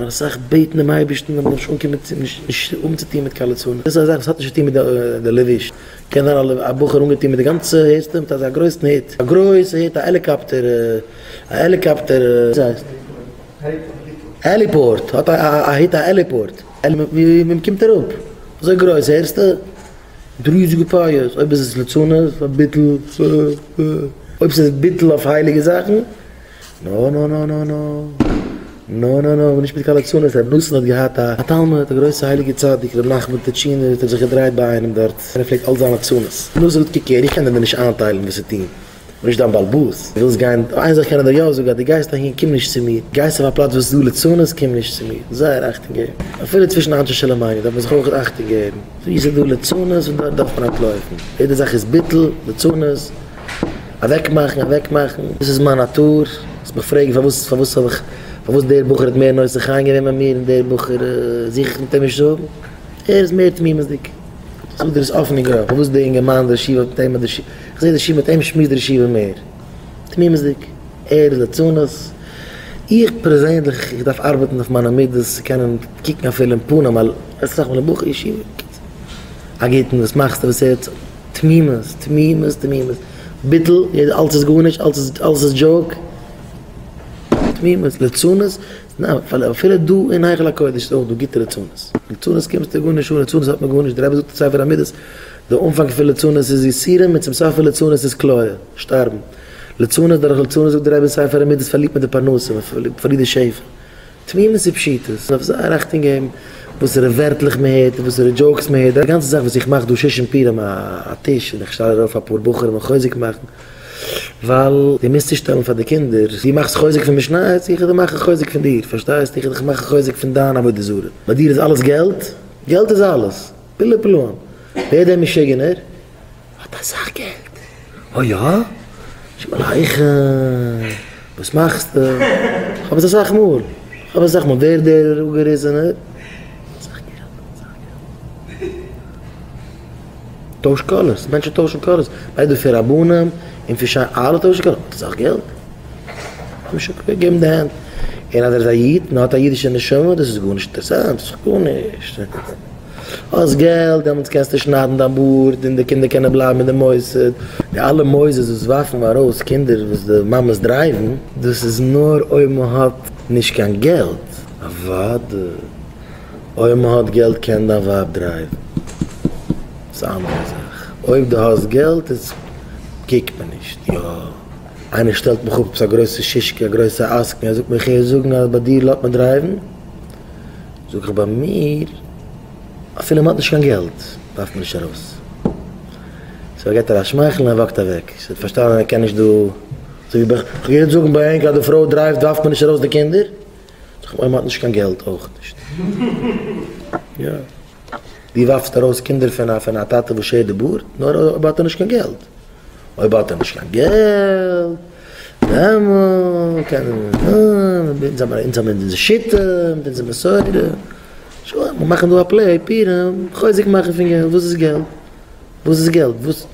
נאר אסאך בעטן דעם אייבערשטן אז מען זאל נישט אנקומען צו נישט האבן צו טון מיט קיין ליצנות, דאס איז א זאך וואס האט נישט צו טון מיט די לבוש, קען זיין א בחור אנגעטון מיט די גאנצע הערסטע מיט אזא גרויסן הוט, א גרויסע הוט, א העליקאפטער, א העליקאפטער, וואס הייסט? heliport, האט א הוט א heliport, ווי מען קומט אראפ, אזוי גרויס הערסטע? מיט ריזיגע פאות, אויב איז עס ליצנות, א ביטול, אויב ס'איז ביטול אויף הייליגע זאכן. נא נא נא נא נא. נא נא נא, נישט מיט קיין ליצנות, רבי נתן האט געהאט א תלמיד, א גרויסע הייליגע צדיק, רבי נחמן טשינער, האט ער זיך געדרייט ביי איינעם דארט, און ער פלעגט אלץ זיין ליצנות. רבי נתן זאגט, קוק הער, איך קען דיר נישט איינטיילן וואס צו טון, כ'בין נישט דיין בעל הבית, דו ווילסט גיין, איין זאך קען איך דיר יא זאגן, אז דו גייסט אהין קום נישט צו מיר, גייסט אויף א פלאץ וואס איז דא ליצנות קום נישט צו מיר, זייער אכטונג געבן, אפילו צווישן אנשי שלומינו דארף מען זיך אויך אכטונג געבן, וואו עס איז דא ליצנות פון דארט דארף מען אנטלויפן, יעדע זאך איז ביטול, ליצנות. אוועקמאכן אוועקמאכן, דאס איז מיין נאטור, זאלסט מיך פרעגן פארוואס פארוואס האב איך פארוואס דער בחור האט מער נושא חן געווען ביי מיר און דער בחור זוך איך מיט אים נישט צו האבן, ער איז מער תמימות'דיג, זאג דיר עס אפן און גראב, פארוואס דער אינגערמאן דער ישיבה האט מיט אים איך זע דער ישיבה מיט אים שמועסט דער ישיבה מער תמימות'דיג, ער איז ליצנות, איך פערזענליך איך דארף ארבעטן אויף מיינע מידות צו קענען קוקן אפילו אין פנים אסאך מאל א בחור ישיבה, א גוטן וואס מאכסטו וואס הערט. תמימות, תמימות, תמימות, ביטול, יעדער אלץ איז גארנישט, אלץ איז אלעס איז joke, תמימות, ליצנות, ניין, אפילו דא אין היכל הקודש איז אויך דא גוטע ליצנות, ליצנות קומסטו גארנישט אן, ליצנות האט מען גארנישט, דער רבי זאגט אין ספר המידות, די אנפאנג פון ליצנות איז יסורים און צום סוף פון ליצנות איז כליה, שטארבן, ליצנות דורך ליצנות זאגט דער רבי אין ספר המידות פארלירט מען די פרנסה, מען פארלירט די שפע. תמימות איז פשיטות, מ'דארף זייער אכטונג געבן וואסערע ווערטלעך מען הערט און וואסערע jokes מען הערט, די גאנצע זאך וואס איך מאך דא שושן פורים א טיש און איך שטעל ארויף אפאר בחורים און חוזק מאכן, ווייל דו מוזט צושטעלן פאר די קינדער, דו מאכסט חוזק פון משניות, איך וועל מאכן חוזק פון דיר, פארשטייסט, איך וועל דיך מאכן חוזק פון דיין עבודה זרה, ביי דיר איז אלעס געלט, געלט איז אלעס, פלאי פלאים, ווער דער משוגענער? האט אסאך געלט. אוי יא? שלום עליכם, וואס מאכסטו? כ'האב עס אסאך מאל, כ'האב עס אסאך מאל, ווער דער אפגעריסענער? אסאך געלט, אסאך געלט. טויש colors, מענטשן טוישן colors, ביידע פון רבנים און פון שיין, אלע טוישן colors, האט אסאך געלט. משא כ געבן די הענט, און אז ער איז א איד און האט א אידישע נשמה, דאס איז גארנישט אינטערעסאנט, דאס איז גארנישט. האסט געלט דעמאלטס קענסטו שניידן דיין בארד און די קינדער קענען בלייבן אין די מוסד, די אלע מוסדות וואס ווארפן ארויס קינדער וואס די מאמעס דרייוון, דאס איז נאר אויב מען האט נישט קיין געלט, אוואדע אויב מען האט געלט קען דיין ווייב דרייוון, ס'איז א אנדערע זאך, אויב דו האסט געלט איז קוקט מען נישט, יא איינער שטעלט מיך אפ עפעס א גרויסע שישקע א גרויסע עסקן ער זאגט מיר איך הער זאגן אז ביי דיר לאזט מען דרייוון, זאג איך ביי מיר אפילו מען האט נישט קיין געלט ווארפט מען נישט ארויס. so געט ער א שמייכל און ער walk ט אוועק. ער האט פארשטאנען ער קען נישט דא אזוי ווי איך גיי יעצט זאגן ביי ענק אז די פרוי דרייווט ווארפט מען נישט ארויס די קינדער. זאג איך אויב מען האט נישט קיין געלט אויך נישט. יא. דו ווארפסט ארויס קינדער פון א פון א טאטע וואס שערט די בארד? נאר אויב האט ער נישט קיין געלט. אויב האט ער נישט קיין געלט, דעמאלט קען מען, אונז האבן אונזער שיטה, מיט אונזער מסורה, שוין, מיר מאכן דא א play, פורים, חוזק מאכן פון געלט, וואס איז געלט? וואס איז געלט? וואס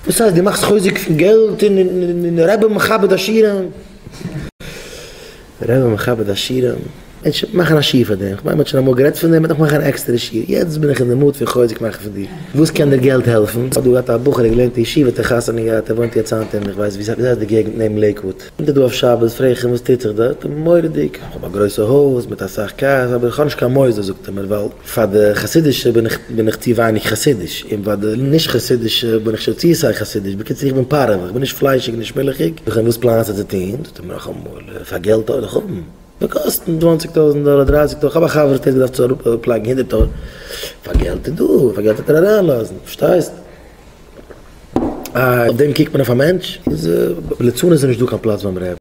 וואס הייסט דו מאכסט חוזק פון געלט און רבי מכבד עשירים? רבי מכבד עשירים? מענטשן מאכן א שיעור פאר דעם, כ'מיין מ'האט שוין אמאל גערעדט פון דעם, מ'דארף מאכן אן עקסטערע שיעור, יעצט בין איך אין די mood פון חוזק מאכן פון דיר, וואס קען דיר געלט העלפן? ס'האט דא געהאט א בחור ער האט געלערנט אין ישיבה האט ער חתונה געהאט ער וואוינט יעצט היינט אין איך ווייס ווי הייסט די געגנט נעבן לעיקוואוד, קומט ער דא אויף שבת פרעג איך אים וואס טוט זיך דארט, מורא'דיג, איך האב א גרויסע הויז מיט אסאך cars אבער איך האב נישט קיין מוסדות זאגט ער מיר ווייל פאר די חסידישע בין איך בין איך צו ווייניג חסידיש און פאר די נישט חסידישע בין איך שוין צו סאך חסידיש, בקיצור איך בין פארעווע איך בין נישט פליישיג נישט מילכיג, זאג איך אים וואס פלאנסטו צו טון, זאגט ער מיר נאכאמאל פאר געלט אויך האבן. וועט קאסטן צוואנציג טויזנט דאלער, דרייסיג טויזנט, כ'האב א חבר וואס האט געדארפט צו אראפלייגן הונדערט טויזנט, פאר געלט איז דא, פאר געלט וועט ער אריינלאזן, פארשטייסט? איי אויף דעם קוקט מען אויף א מענטש? איז ליצנות איז נישט דא קיין פלאץ ביים רעבן.